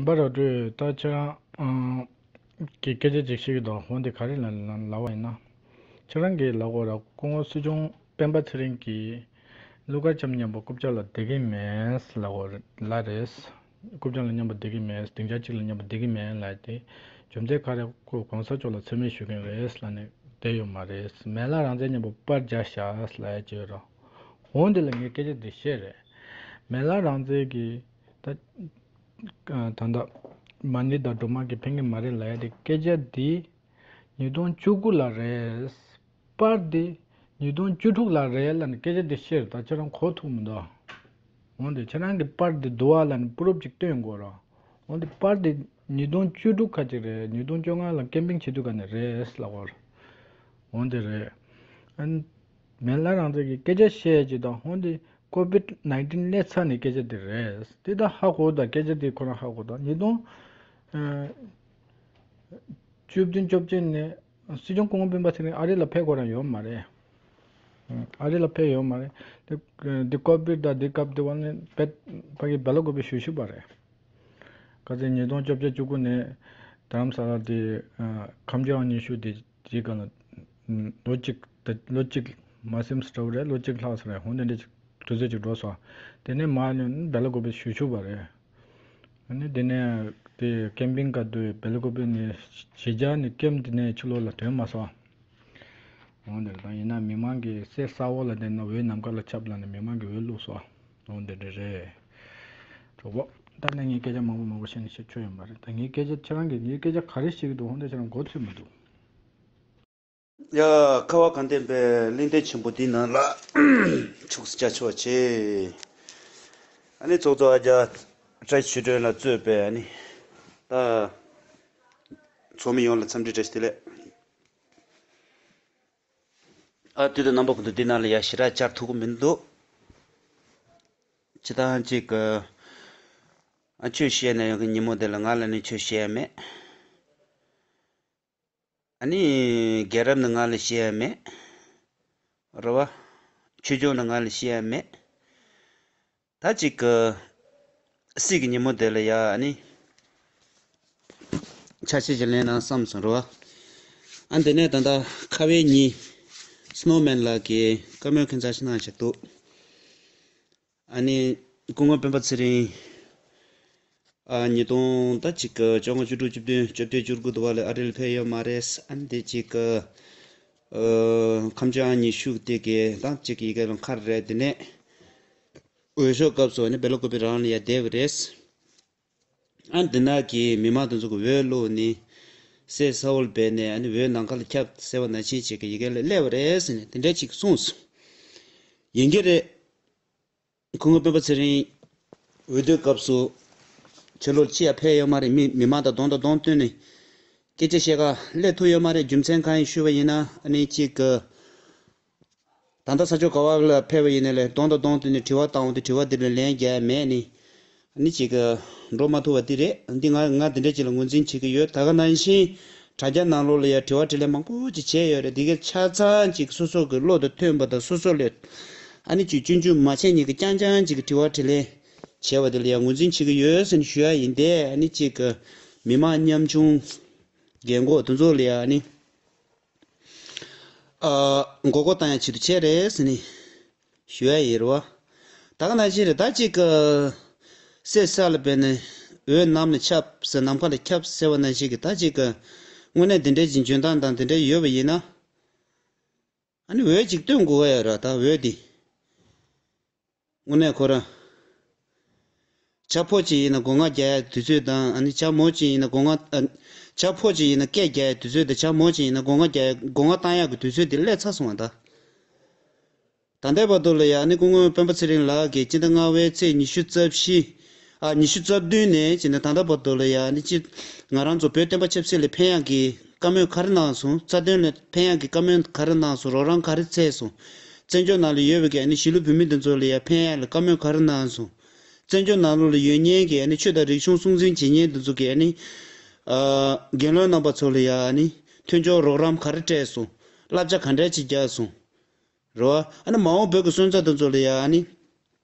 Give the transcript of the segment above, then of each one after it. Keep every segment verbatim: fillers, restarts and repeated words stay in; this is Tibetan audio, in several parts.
པ་ར་སྤྲོད་ད་ཁྱེད་རང་གི་སྐད་ཆ་ཅིག་བཤད་ཀྱི་འདུག་འོན་ཏེ་ག་རེ་ལབ་ལབ་པ་ཡིན་ན། ཁྱེད་རང་གིས་ལབ་དགོས་ར། སྐུ་ངོ་སྲིད་སྐྱོང་སྤེན་པ་ཚེ་རིང་གིས་ཀླུ་མཁར་བྱམས་མཉམ་པོ་རྐུབ་བཀྱག་ལ་བསྡད་ཀྱི་མེད་ལབ་དགོས་ལ་རེད། རྐུབ་བཀྱག་ལ་མཉམ་པོ་བསྡད་ཀྱི་མེད། སྡིངས་ཆ་གཅིག་ལ་མཉམ་པོ་བསྡད་ཀྱི་མེད་ལབ་དེ། རྒྱུ་མཚན་ག་རེ། ཁོ་གོང་ས་མཆོག་ལ་མཚན་སྨད་ཞུ་མཁན་རེད་ལབ་ནས་བསྡད་ཡོད་མ་རེད། མེ་ལ་རང་བཙན་མཉམ་པོ་པར་རྒྱག་བཞག་ལབ་ཡ་ཅིག་ཡོད་ར། འོན་ཏེ་ལ་ངས་སྐད་ཆ་འདི་བཤད་རེད། མེ་ལ་རང་བཙན་གྱི་ད་ད་ལྟ་མ་ཎི་དང་སྒྲོལ་མ་གིས་ཕན་གྱི་མ་རེད་ལབ་ཡ་དེ། སྐད་ཆ་འདི་ཉིས་སྟོང་བཅུ་དགུ་ལ་རེད། པར་འདི་ཉིས་སྟོང་བཅུ་དྲུག་ལ་རེད་ལབ་ནས་སྐད་ཆ་འདི་བཤད་རེད། ད་ཁྱེད་རང་གོ་ཐུབ་མི་འདུག་འོན་ཏེ་ཁྱེད་རང་གི་པར་འདི་འདུག་བ་ལབ་ནས་པུ་རུབ་ཅིག་སྟོན་དགོས་ར། འོན་ཏེ་པར་འདི་ཉིས་སྟོང་བཅུ་དྲུག་ཁ་ཅིག་རེད། ཉིས་སྟོང་བཅོ་ལྔ་ལ་ཀེམ་པིང་བྱེད་དུས་ག་ནས་རེད་ལབ་དགོས་ར། འོན་ཏེ་རེད། ཨན། མེ་ལ་རང་བཙན་གྱི་སྐད་ཆ་བཤད་ཅིག་དང་། འོན་ཏེ་ཀོ་བིད་ནའིན་ཊིན་སླེབས་ཚར་ནས་སྐད་ཆ་འདི་རེད། དེ་ད་ཧ་གོ་དང་། སྐད་ཆ་འདི་ཁོ་རང་ཧ་གོ་དང་། ཉིས་སྟོང་བཅུ་བདུན་བཅོ་བརྒྱད་ནས་སྲིད་སྐྱོང་སྐུ་ངོ་སྤེན་པ་ཚེ་རིང་ཨ་རི་ལ་ཕེབས་དགོས་རང་ཡོད་མ་རེད། ཨ་རི་ལ་ཕེབས་ཡོད་མ་རེད། དེ་དེ་ཀོ་བིད་དང་དེ་སྐབས་དེ་བ་ནས་བེད་ཕ་གི་སྦེ་ལ་ཀོ་བིད་ཞུ་ཞུ་བ་རེད། ཁ་སང་ཉིས་སྟོང་བཅོ་བརྒྱད་བཅུ་དགུ་ནས་དྷ་རམ་ས་ལ་དེ་ཁམས་བྱང་ཉི་ཤུ་དེ་དེ་ག་ལ་ལོ་གཅིག་ད་ལོ་གཅིག་མ་ཟིན་ཙམ་རེད། ལོ་གཅིག་ལྷག་ཙམ་རེད། འོན་ཏེ་འདྲ་ཅིག་དུས་ཚོད་ཅིག་འགྲོ་སོང་། དེ་ནས་མར་ནས་སྦེ་ལ་ཀོ་བིད་ཞུ་ཞུ་བ་རེད། ཨ་ནི་དེ་ནས་དེ་ཀེམ་པིང་ག་དུས་སྦེ་ལ་ཀོ་བིད་ནས་གཞིས་ཆགས་ནས་ཀེམ་དེ་ནས་ཕྱི་ལོགས་ལ་ཐོན་མ་སོང་། འོན་ཏེ་ད་ཡིན་ན་མི་མང་གི་སེ་ས་འོག་ལ་བསྡད་ན་འོད་ནམ་མཁའ་ལ་ཁྱབ་ལབ་ནས་མི་མང་གི་འོས་བླུགས་སོང་། འོན་ཏེ་འདྲ་རེད། གྲོགས་པོ། ད་ནི་ངས་སྐད་ཆ་མང་པོ་མང་པོ་བཤད་ནས་བཤད་ཆོག་ཡོད་མ་རེད། ད་ངའི་སྐད་ཆ་ཁྱེད་རང་གིས་ངའི་སྐད་ཆ་ག་རེ་བཤད་ཀྱི་འདུག་འོན་ཏེ་ཁྱེད་རང་མགོ་ཚོས་མི་འདུག་ཡ། ཁ་བ་གངས་ལྡན་པའི་གླིང་ཕྲན་ཆེན་པོ་འདི་ནང་ལ་ཕྱུགས་སུ་བཅའ་ཆོག་ཆེ། ཨ་ནི་ཚོགས་གཙོ་ཨ་ཅག་བཀྲ་ཤིས་ཆོས་སྒྲོན་ལགས་གཙོས་པའི་ཨ་ནི་ད་ཚོགས་མི་ཡོངས་ལ་འཚམས་འདྲི་བཀྲ་ཤིས་བདེ་ལེགས། ཨ་དུས་དང་རྣམ་པ་ཀུན་ཏུ་འདི་ནང་ལ་ཡ་ཞེ་དྲག་བཅར་ཐུབ་ཀྱི་མི་འདུག་སྤྱིར་བཏང་གཅིག་གི་ཨ་ཆོས་བཤད་ན་ཡོང་གི། ཉིན་མོ་འདི་ལ་ང་ལ་ནི་ཆོས་བཤད་ཡ་མེད། ཨ་ནི་རྒྱལ་རབས་ནི་ང་ལ་བཤད་ཡ་མེད། རེད་བ། ཆོས་ཕྱོགས་ནི་ང་ལ་བཤད་ཡ་མེད། ད་ཅིག་གི་སྲིད་ཀྱི་ཉིན་མོ་དེ་ལ་ཡ་ཨ་ནི་ཆ་ཤས་ཅིག་ལེན་ན་བསམ་སོང་། རེད་བ། ཨ་འདི་ནས་ད་ལྟ་ཁ་བའི་ཉིན་སྣོ་མན་ལགས་ཀྱིས་བཀའ་མོལ་ཁྱོད་ཚར་ཞིག་གནང་བཞག་འདུག་ཨ་ནི་སྐུ་ངོ་སྤེན་པ་ཚེ་རིང་ཨ་ཉིས་སྟོང་ད་ཅིག་གི་བཅོ་ལྔ་བཅུ་དྲུག་བཅུ་བདུན་བཅོ་བརྒྱད་བཅུ་དགུ་དུ་བ་ལ་ཨ་རི་ལ་ཕེབས་ཡོད་མ་རེད། ཨ་ནི་དེ་ཅིག་གི་ཨ་ཁམས་བྱང་ཉི་ཤུ་དེ་གི་ད་ཅིག་གི་ཡི་གེ་ལ་མཁར་རེད། དེ་ནས་འོས་ཤོག་སྐབས་སུ་ཨ་ནི་སྦེ་ལ་ཀོ་བིད་རང་ལ་ཡ་བསྡད་པ་རེད། ཨ་འདི་ནང་གི་མི་མང་དེ་ཚོ་གི་འོས་བླུགས་ནི་སེ་ས་འོག་ལ་སྦས་ནས་ཨ་ནི་འོས་ནམ་མཁའ་ལ་ཁྱབ་ཟེར་བ་ནང་བཞིན་ཅིག་གི་ཡི་གེ་ལ་སླེབས་པ་རེད་ཟེར་ནས་དེ་འདྲ་ཅིག་གསུངས་སོང་། ཡིན་གྱི་རེད། སྐུ་ངོ་སྤེན་པ་ཚེ་རིང་འོས་བསྡུའི་སྐབས་སུ་ཕྱི་ལོགས་ཅི་ཡང་ཕེབས་ཡོད་མ་རེད། མི་མི་མང་དང་གདོང་དང་གདོང་བསྟན་ནས་སྐད་ཆ་བཤད་ག་སླེབས་ཐུབ་ཡོད་མ་རེད། རྒྱུ་མཚན་གང་ཡིན་ཞུས་པ་ཡིན་ན་ཨ་ནི་གཅིག་གི་ད་ལྟ་ས་ཕྱོགས་ག་བ་ལ་ཕེབས་པ་ཡིན་ནའི་ལས་གདོང་དང་གདོང་བསྟན་ནས་དྲི་བ་བཏང་འོང་དུས་དྲི་བ་འདི་ལ་ལན་རྒྱག་ཡ་མེད་ནི། ཨ་ནི་གཅིག་གི་འགྲོ་མ་ཐུབ་པ་འདི་རེད། འདི་ང་ང་འདི་འདྲ་ཅིག་ལ་ངོས་འཛིན་བྱེད་ཀྱི་ཡོད། ད་ག་ནང་བཞིན་དྲ་རྒྱ་ནང་ལོགས་ལ་ཡ་དྲི་བ་དྲིས་ལན་མང་པོ་ཅིག་བྱས་ཡོད་རེད། འདི་གའི་ཆ་ཚང་ཅིག་སོ་སོ་གི་བློ་དང་མཐུན་པ་དང་སོ་སོ་ལས་ཨ་ནི་ཅིག་སྐྱོན་བརྗོད་མ་བྱས་ཉིད་ཀྱི་རྐྱང་རྐྱང་ཅིག་གི་དྲི་བ་དྲིས་ལན་བྱས་པ་དེ་ལ་ཡ་ངོས་འཛིན་བྱེད་ཀྱི་ཡོད་ཟེར་ནས་ཞུ་ཡ་ཡིན། དེ་ཨ་ནི་ཅིག་གི་མི་མང་ཉམ་ཆུང་རྒན་གོག་དེ་ཚོ་ལ་ཡ་ཨ་ནི་ཨ་མགོ་སྐོར་བཏང་ཡ་ཆེད་དུ་བྱས་རེད་ཟེར་ནས་ཞུ་ཡ་ཡིན་རེད་བ། ད་ག་ནང་བཞིན་རེད། ད་ཅིག་གི་སེ་ས་ལ་སྦས་ནས་འོད་ནམ་ལ་ཁྱབ་ཟེར་ནམ་མཁའ་ལ་ཁྱབ་ཟེར་བ་ནང་བཞིན་གྱི་ད་ཅིག་གི་དངོས་གནས་འདི་འདྲའི་ཅིག་འཇོན་ཐང་དང་འདི་འདྲའི་ཡོད་པ་ཡིན་ན་ཨ་ནི་འོད་ཅིག་སྟོན་དགོས་ཀྱི་ཡོད་རེད། ད་འོད་འདི་དངོས་གནས་ཁོ་རང་བྱ་ཕོ་ཅིག་ཡིན་ན་སྒོ་ང་རྒྱག་ཡ་དུས་ཚོད་དང་ཨ་ནི་བྱ་མོ་ཅིག་ཡིན་ན་སྒོ་ང་ཨ་བྱ་ཕོ་ཅིག་ཡིན་ན་སྐད་རྒྱག་ཡ་དུས་ཚོད་དང་བྱ་མོ་ཅིག་ཡིན་ན་སྒོ་ང་རྒྱག་ཡ་སྒོ་ང་བཏང་ཡག་གི་དུས་ཚོད་དེ་སླེབས་ཚར་སོང་བ་ད། ད་ལྟའི་བར་དུ་ལ་ཡ་ཨ་ནི་སྐུ་ངོ་སྤེན་པ་ཚེ་རིང་ལགས་ཀྱིས་སྤྱི་ཟླ་ལྔ་པའི་ཚེས་ཉི་ཤུ་རྩ་བཞི། ཨ་ཉི་ཤུ་རྩ་བདུན་ནས་བྱས་ནས་ད་ལྟ་བར་དུ་ལ་ཡ་ཨ་ནི་སྤྱི་ང་རང་ཚོ་བོད་བསྟན་པ་ཆབ་སྲིད་ལ་ཕན་ཡག་གི་བཀའ་མོལ་ག་རེ་གནང་སོང་། རྩ་དོན་ལ་ཕན་ཡག་གི་བཀའ་མོལ་ག་རེ་གནང་སོང་། རོགས་རམ་ག་རེ་བྱས་སོང་། བཙན་བྱོལ་ནང་ལ་ཡོད་པའི་གི་ཨ་ནི་གཞིས་ལུས་བོད་མི་འདི་ཚོ་ལ་ཡ་ཕན་ཡག་ལ་བཀའ་མོལ་ག་རེ་གནང་སོང་། བཙན་བྱོལ་ནང་ལོགས་ལ་ཡོད་མཁན་གྱི་ཨ་ནི་ཆོས་དང་རིག་གཞུང་སྲུང་འཛིན་བྱེད་མཁན་འདི་ཚོ་གི་ཨ་ནི་ཨ་རྒན་ལོན་རྣམ་པ་ཚོ་ལ་ཡ་ཨ་ནི་མཐུན་སྦྱོར་རོགས་རམ་ག་རེ་སྤྲད་སོང་། བསླབ་བྱ་ག་འདྲ་ཅིག་བརྒྱབ་སོང་། རེད་བ། ཨ་ནི་མ་འོངས་བོད་ཀྱི་སོན་རྩ་དེ་ཚོ་ལ་ཡ་ཨ་ནི་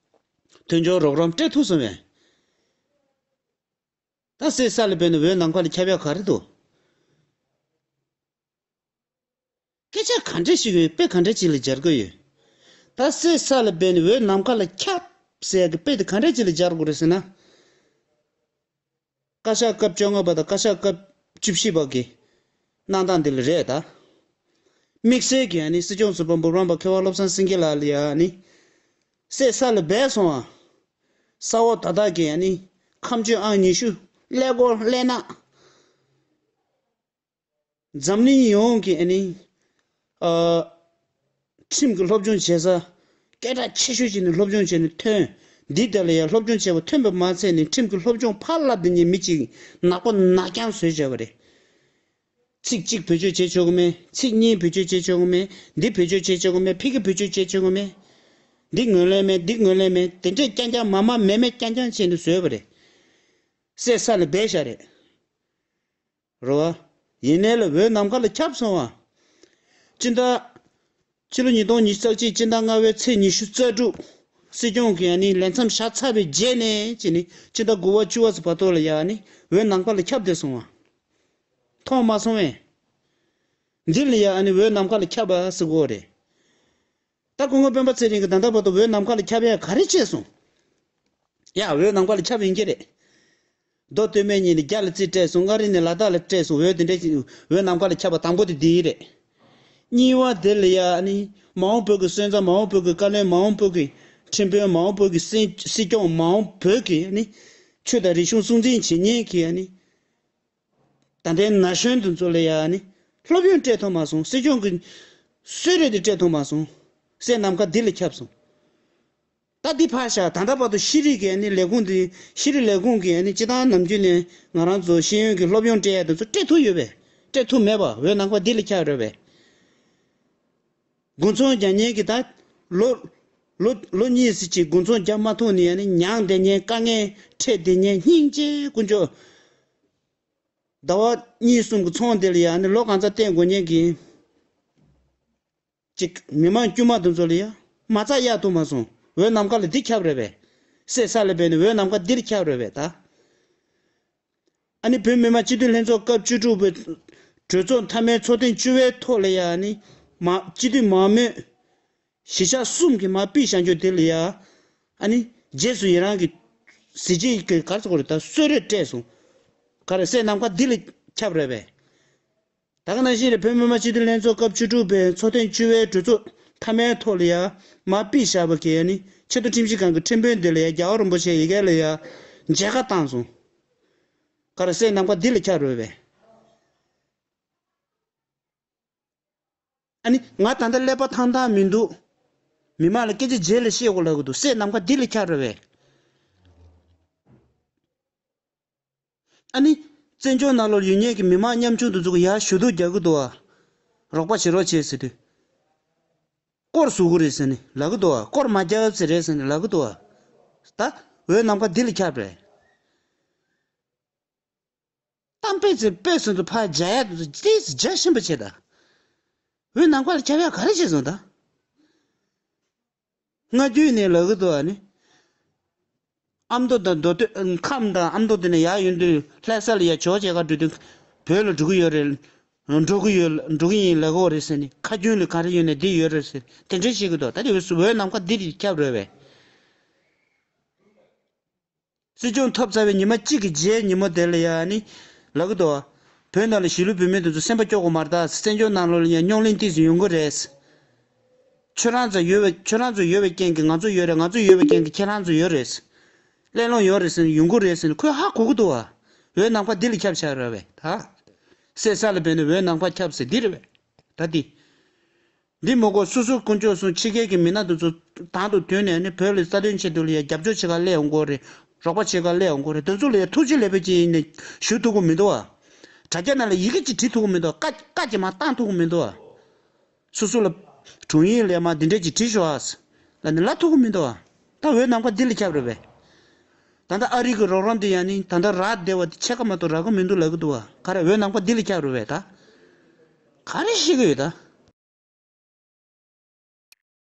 མཐུན་སྦྱོར་རོགས་རམ་སྤྲད་ཐུབ་སོང་བས། ད་གསེར་ས་ལ་སྦས་ནས་འོད་ནམ་མཁའ་ལ་ཁྱབ་ཡག་ག་རེ་འདུག་སྐད་ཆ་ག་འདྲ་ཞིག་ཡོད། དཔེ་ག་འདྲ་ཅིག་ལ་སྦྱར་དགོས་ཡོད། ད་གསེར་ས་ལ་སྦས་ནས་འོད་ནམ་མཁའ་ལ་ཁྱབ་ཟེར་ཡག་གི་དཔེ་དེ་ག་འདྲ་ཅིག་ལ་སྦྱར་དགོས་རེད་ཟེར་ན། བཀའ་ཤག་སྐབས་བཅོ་ལྔ་པ་དང་བཀའ་ཤག་སྐབས་བཅུ་བཞི་པ་གི་གནང་སྟངས་འདི་ལ་རེད་ད། དམིགས་བསལ་གྱི་ཨ་ནི་སྲིད་སྐྱོང་ཟུར་པ་འབུམ་རམས་པ་མཁས་དབང་བློ་བཟང་སེང་གེ་ལགས་ལ་ཡ་ཨ་ནི་གསེར་ས་ལ་སྦས་སོང་ཨ། ས་འོག་ད་ལྟ་གི་ཨ་ནི་ཁ་མཆུ་ཨང་ཉི་ཤུ་ཀླད་ཀོར་ཀླད་ནག་འཛམ་གླིང་ཡོངས་ཀྱི་ཨ་ནི། ཨ། ཁྲིམས་ཀྱི་སློབ་སྦྱོང་བྱེད་ས། སྐད་གྲགས་ཆེ་ཤོས་ཅིག་ནས་སློབ་སྦྱོང་བྱས་ནས་ཐོན། འདི་ལྟར་ལ་ཡང་སློབ་སྦྱོང་བྱས་པ་ཐོན་པ་མ་ཚད་ནས་ཁྲིམས་ཀྱི་སློབ་སྦྱོང་ཕར་བསླབ་དེ་ཉིད་མི་གཅིག་ནག་པོ་ནག་རྐྱང་བཟོས་བྱས་པ་རེད། ཚིག་གཅིག་བེད་སྤྱོད་བྱེད་ཆོག་གི་མེད། ཚིག་གཉིས་བེད་སྤྱོད་བྱེད་ཆོག་གི་མེད། འདི་བེད་སྤྱོད་བྱེད་ཆོག་གི་མེད། ཕ་གི་བེད་སྤྱོད་བྱེད་ཆོག་གི་མེད། འདི་ངོས་ལེན་མེད། འདི་ངོས་ལེན་མེད། དེ་འདྲས་རྐྱང་རྐྱང་མ་མ་མེད་མེད་རྐྱང་རྐྱང་བྱས་ནས་བཟོས་པ་རེད། གསེར་ས་ལ་སྦས་བཞག་རེད། རེད་བ། ཡིན་ནའི་ལ་འོད་ནམ་མཁའ་ལ་ཁྱབ་སོང་བ། སྤྱི་ཟླ། ཕྱི་ལོ་ཉིས་སྟོང་ཉི་ཤུ་རྩ་གཅིག་སྤྱི་ཟླ་ལྔ་པའི་ཚེས་ཉི་ཤུ་རྩ་དྲུག་སྲིད་སྐྱོང་གིས་ཨ་ནི་ལས་མཚམས་བཞག་ཚར་བའི་རྗེས་ནས་ཅི་ནི་སྤྱི་ཟླ་དགུ་པ་བཅུ་པ་ཚོ་བར་དུ་ལ་ཡ་ཨ་ནི་འོད་ནམ་མཁའ་ལ་ཁྱབ་བསྡད་སོང་བ། མཐོང་མ་སོང་བས། འདི་ལ་ཡ་ཨ་ནི་འོད་ནམ་མཁའ་ལ་ཁྱབ་པ་ཟེར་གོ་རེད། ད་སྐུ་ངོ་སྤེན་པ་ཚེ་རིང་གིས་ད་ལྟ་བར་དུ་འོད་ནམ་མཁའ་ལ་ཁྱབ་ཡ་ག་རེ་བྱས་སོང་། ཡ་འོད་ནམ་མཁའ་ལ་ཁྱབ་ཡིན་གྱི་རེད། མདོ་སྟོད་སྨད་གཉིས་ནས་རྒྱ་ལ་རྩིས་སྤྲད་སོང་། མངའ་རིས་ནས་ལ་དྭགས་ལ་སྤྲད་སོང་། འོད་དེ་འདྲ་ཞིག་འོད་ནམ་མཁའ་ལ་ཁྱབ་པ་དང་པོ་དེ་འདི་རེད། གཉིས་པ་དེ་ལ་ཡ་ཨ་ནི་མ་འོངས་བོད་ཀྱི་སོན་རྩ། མ་འོངས་བོད་ཀྱི་བཀའ་བློན། མ་འོངས་བོད་ཀྱི་ཁྲིམས་དཔོན། མ་འོངས་བོད་ཀྱི་སྲིད་སྲིད་སྐྱོང་། མ་འོངས་བོད་ཀྱི་ཨ་ནི་ཆོས་དང་རིག་གཞུང་སྲུང་འཛིན་བྱེད་མཁན་གྱི་ཨ་ནི། ད་ལྟའི་ན་གཞོན་དེ་ཚོ་ལ་ཡ་ནི་སློབ་ཡོན་སྤྲད་ཐུབ་མ་སོང་། སྲིད་སྐྱོང་གི་གསོལ་རས་དེ་སྤྲད་ཐུབ་མ་སོང་། གསེར་ནམ་མཁའ་འདི་ལ་ཁྱབ་སོང་། ད་འདི་ཕར་བཞག་ད་ལྟ་བར་དུ་ཤེས་རིག་གི་ནི་ལས་ཁུངས་འདི། ཤེས་རིག་ལས་ཁུངས་ཀྱི་ནི་སྤྱི་བཏང་ནམ་རྒྱུན་ནས་ང་རང་ཚོ་ཤེས་ཡོན་གྱི་སློབ་ཡོན་སྤྲད་ཡ་དེ་ཚོ་སྤྲད་ཐུབ་ཡོད་པས། སྤྲད་ཐུབ་མེད་པ། འོད་ནམ་མཁའ་འདི་ལ་ཁྱབ་རེད་པས། དགུན་ཚོང་རྒྱག་མཁན་གྱི་ད་ལོ་ལོ་ལོ་གཉིས་ཙམ་ཅིག་དགུན་ཚོང་རྒྱག་མ་ཐུབ་ནས་ནི་མྱངས་བསྡད་མཁན། དཀའ་ངལ་འཕྲད་བསྡད་མཁན། སྙིང་རྗེ་དཀོན་མཆོག་ཟླ་བ་གཉིས་གསུམ་གྱི་ཚོང་དེ་ལ་ཡང་ནི་ལོ་གང་ཙམ་བརྟེན་དགོས་མཁན་གྱི། ཅིག་མི་མང་དཀྱུས་མ་དེ་ཚོ་ལ་ཡང་མ་རྩ་གཡར་ཐུབ་མ་སོང་། འོད་ནམ་མཁའ་ལ་འདི་ཁྱབ་རེད་པས། གསེར་ས་ལ་སྦས་ནས་འོད་ནམ་མཁའ་འདིར་ཁྱབ་རེད་པས་ད། ཨ་ནི་བོད་མི་མང་སྤྱི་འཐུས་ལྷན་ཚོགས་སྐབས་བཅུ་དྲུག་པའི་གྲོས་ཚོགས་མཐའ་མའི་ཚོགས་ཐེངས་བཅུ་པའི་ཐོག་ལ་ཡང་ནི་མ་སྤྱི་འཐུས་མང་མོས། གཞིས་ཆགས་གསུམ་གྱི་མར་ཕུད་བཞག་རྒྱུ་དེ་ལ་ཡ། ཨ་ནི་རྗེས་སུ་ཡི་རང་གི་གཟི་བརྗིད་ཀྱི་ག་རེ་ཟེར་དགོས་རེད་ད། གསོལ་རས་སྤྲད་སོང་། ག་རེ། གསེར་ནམ་མཁའ་འདི་ལ་ཁྱབ་རེད་པས། ད་ག་ནང་བཞིན་རེད། བོད་མི་མང་སྤྱི་འཐུས་ལྷན་ཚོགས་སྐབས་བཅུ་དྲུག་པའི་ཚོགས་ཐེངས་བཅུ་པའི་གྲོས་ཚོགས་མཐའ་མའི་ཐོག་ལ་ཡ་མར་ཕུད་བཞག་པ་གི་ཨ་ནི་ཆེས་མཐོ་ཁྲིམས་ཞིབ་ཁང་གི་ཁྲིམས་དཔོན་དེ་ལ་ཡ་རྒྱལ་བ་རིན་པོ་ཆེ་ཡི་གེ་ལ་ཡ་མཇལ་ཁ་བཏང་སོང་། ག་རེ། གསེར་ནམ་མཁའ་འདི་ལ་ཁྱབ་རེད་པས། ཨ་ནི་ང་ད་ལྟ་ཀླད་པ་ཐང་ཐང་མི་འདུག་མི་མང་ལ་སྐད་ཆ་རྗེས་ལ་བཤད་དགོས་ལབ་གི་འདུག་གསེར་ནམ་མཁའ་འདི་ལ་ཁྱབ་རེད་པས། ཨ་ནི་བཙན་བྱོལ་ནང་ལོགས་ཡོད་མཁན་གྱི་མི་མང་ཉམ་ཆུང་དེ་ཚོ་གི་ཡར་ཞུ་གཏུག་རྒྱག་གི་འདུག་བ། རོགས་པ་བྱེད་རོགས་བྱེད་ཟེར་དུས། སྐོར་ཟུར་གི་རེད་ཟེར་ནས་ལབ་གི་འདུག་བ། སྐོར་མ་རྒྱག་ཟེར་རེད་ཟེར་ནས་ལབ་གི་འདུག་བ། ད་འོད་ནམ་མཁའ་འདི་ལ་ཁྱབ་རེད། གཏམ་དཔེ་ཚེ་དཔེ་སོང་དུ་ཕར་རྒྱག་ཡ་དེ་ཚོ་ཏིས་རྒྱག་ཤེས་པ་བྱེད་ད། འོད་ནམ་མཁའ་ལ་ཁྱབ་ཡ་ག་རེ་བྱས་སོང་ད། སྔ་རྒྱུན་ནས་ལབ་གི་འདུག་ཨ་ནི། ཨ་མདོ་དང་མདོ་སྟོད། ཁམས་དང་ཨ་མདོ་དེ་ནས་ཡར་ཡོང་དུས་ལྷ་ས་ལ་ཡར་ཇོ་བོ་མཇལ་ཁ་འགྲོ་དུས་བོད་ལ་འགྲོ་གི་ཡོད་རེད། འགྲོ་གི་ཡོད། འགྲོ་གི་ཡིན་ལབ་གི་ཡོད་རེད་ཟེར་ནས། ཁ་རྒྱུན་ལ་ག་རེ་ཡོད་ནས་འདི་ཡོད་རེད་ཟེར་དེ་འདྲ་བཤད་གི་འདུག་ད་དེ་འོད་ནམ་མཁའ་འདི་རེད། ཁྱབ་རེད་པས། སྲིད་སྐྱོང་ཐོབ་ཚར་བའི་ཉི་མ་གཅིག་གི་རྗེས་ཉིན་མོ་དེ་ལ་ཡ་ནི་ལབ་གི་འདུག་བ། བོད་ནང་ལ་གཞིས་ལུས་བོད་མི་དེ་ཚོ་སེམས་པ་སྐྱོ་དགོས་མ་རེད་ད། བཙན་བྱོལ་ནང་ལོགས་ལ་ཡང་རྙོག་གླེང་ཏིས་ཡོང་གི་རེད། ཁྱོད་རང་ཚོ་ཡོད་པའི། ཁྱོད་རང་ཚོ་ཡོད་པའི་རྐྱེན་གྱིས་ང་ཚོ་ཡོད་རེད། ང་ཚོ་ཡོད་པའི་རྐྱེན་གྱིས་ཁྱེད་རང་ཚོ་ཡོད་རེད། གླེང་སློང་ཡོད་རེད་ཟེར་ནས་ཡོང་གི་རེད་ཟེར་ནས་ཁོས་ཧ་གོ་གི་འདུག་བ། འོད་ནམ་མཁའ་འདི་ལ་ཁྱབ་བཞག་རེད་པས་ད། གསེར་ས་ལ་སྦས་ནས་འོད་ནམ་མཁའ་ཁྱབ་ཟེར་འདི་རེད་པས་ད་འདི། འདི་མ་གཏོགས་སོ་སོ་དཀོན་མཆོག་གསུམ་ཕྱི་རྒྱལ་གྱི་མི་སྣ་དེ་ཚོ་དང་དུ་བསྟུན་ནས་ནི་བོད་ལ་རྩ་དོན་ཆེད་དུ་ལ་ཡ་རྒྱབ་སྐྱོར་བྱེད་ག་སླེབས་ཡོང་གི་རེད། རོགས་པ་བྱེད་ག་སླེབས་ཡོང་གི་རེད། དེ་ཚོ་ལ་ཡ་ཐུགས་རྗེ་ལེགས་པོ་ཅིག་ཡིན་ནས་ཞུ་ཐུབ་ཀྱི་མི་འདུག་བ། དྲ་རྒྱ་ནང་ལ་ཡི་གེ་ཅིག་བྲིས་ཐུབ་ཀྱི་མི་འདུག་བ། བཀའ་བཀའ་ཅིག་མར་བཏང་ཐུབ་ཀྱི་མི་འདུག་བ། སོ་སོ་ལ་དྲུང་ཡིག་ལས་མར་འདི་འདྲས་ཅིག་བྲིས་ཤོག་ཨ་ལབ་ནས་ལབ་ཐུབ་ཀྱི་མི་འདུག་བ། ད་འོད་ནམ་མཁའ་འདི་ལ་ཁྱབ་རེད་པས། ད་ལྟ་ཨ་རི་གི་རོགས་རམ་དེ་ཡང་ནི་ད་ལྟ་རག་བསྡད་པ་དེ་ཕྱེད་ཀ་མ་གཏོགས་རག་གི་མི་འདུག་ལབ་གི་འདུག་བ། ག་རེ། འོད་ནམ་མཁའ་འདི་ལ་ཁྱབ་རེད་པས་ད། ག་རེ་ཤེས་ཀྱི་ཡོད་ད།